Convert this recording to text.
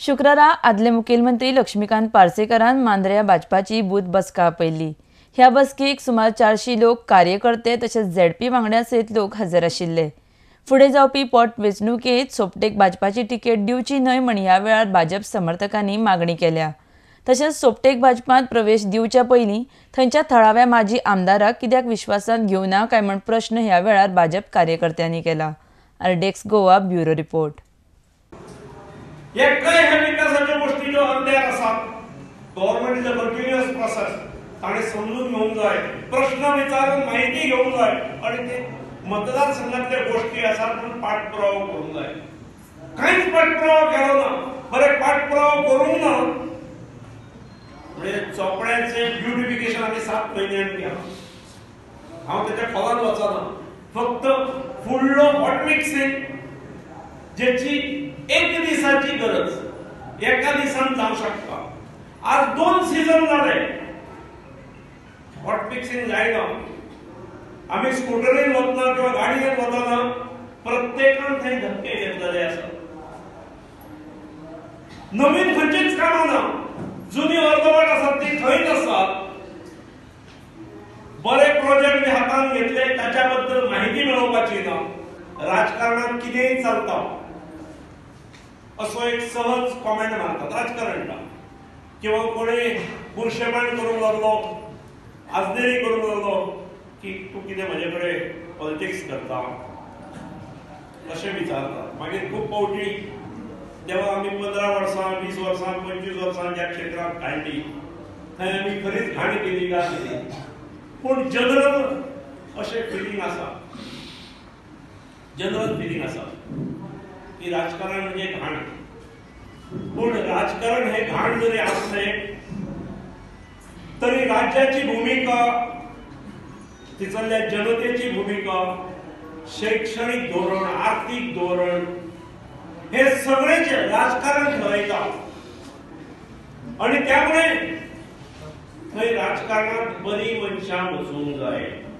शुक्रारा आदले मुखेलमंत्री लक्ष्मीकांत पार्सेकरान मांद्र्या भाजपाची बूथ बसका आपयल्ली. ह्या बसकेक सुमार 400 लोक कार्यकर्ते तशेंच झेडपी वांगड्या सयत लोक हजर आशिल्ले. फुडें जावपी पोट वेंचणुकेंत सोपटेक भाजपाची तिकेट दिवची न्हय म्हण ह्या वेळार भाजप समर्थकांनी मागणी केल्या. तशेंच सोपटेक भाजपांत प्रवेश दिवच्या पयलीं थंयच्या थळाव्या माजी आमदाराक कित्याक विश्वासांत घेवना काय म्हण प्रश्न ह्या वेळार भाजप कार्यकर्त्यांनी केला. RDX Goa bureau report. हे काय ह्या विकासाच्या गोष्टी ज्यो अर्द्यार आसात, Government is a continuous process. ताणें समजून घेवंक जाय, प्रश्न विचारून माहिती घेवंक जाय आनी ते मतदारसंघातल्या गोष्टी आसात म्हणून पाठपुरावो करूंक जाय. कांयच पाठपुरावो केलो ना. बरें, पाठपुरावो करूंक ना म्हणजे चोपड्याचें ब्युटिफिकेशन आमी 7 म्हयन्यान केलां. हांव तेच्या खोलान वचना, फक्त फुडलो हॉट मिक्सिंग ज्याची एक दिसाची गरज एका दिसान जावं शकता. आज 2 सीजन जाले हॉट मिक्सिंग जायना. आमी स्कुटरीन वतना किंवा गाडयेन वतना प्रत्येकान थंय धपके घेतलेले आसा. नवीन खंयचीच कामां ना, जुनी अर्दवट आसात ती थंयच आसात. बरे प्रोजेक्ट मी हातान घेतले ताच्या बद्दल माहिती मेळोवपाची ना. राजकारणात कितेंय चलता असो एक सहज कॉमेंट मारतात राजकारणात, किंवा कोणी बुरशेपण करूंक लागलो, आजनेरी करूंक लागलो की तूं कितें म्हजे कडेन पॉलिटिक्स करता अशें विचारतात. मागीर खूब फावटी तेव्हा आमी 15 वर्सां 20 वर्सां 25 वर्सां ज्या क्षेत्रांत काडली थंय आमी खरीच घाण केली काय कितें, पूण जनरल अशें फिलींग आसा, जनरल फिलींग आसा की राजकारण म्हणजे घाण. पूण राजकारण हे घाण जरी आसलें तरी राज्याची भूमिका, थंयसरल्या जनतेची भूमिका, शैक्षणिक धोरण, आर्थिक धोरण हे सगळेच राजकारण ठरयता आनी त्यामुळे थंय राजकारणात बरी मनशां वचूंक जाय.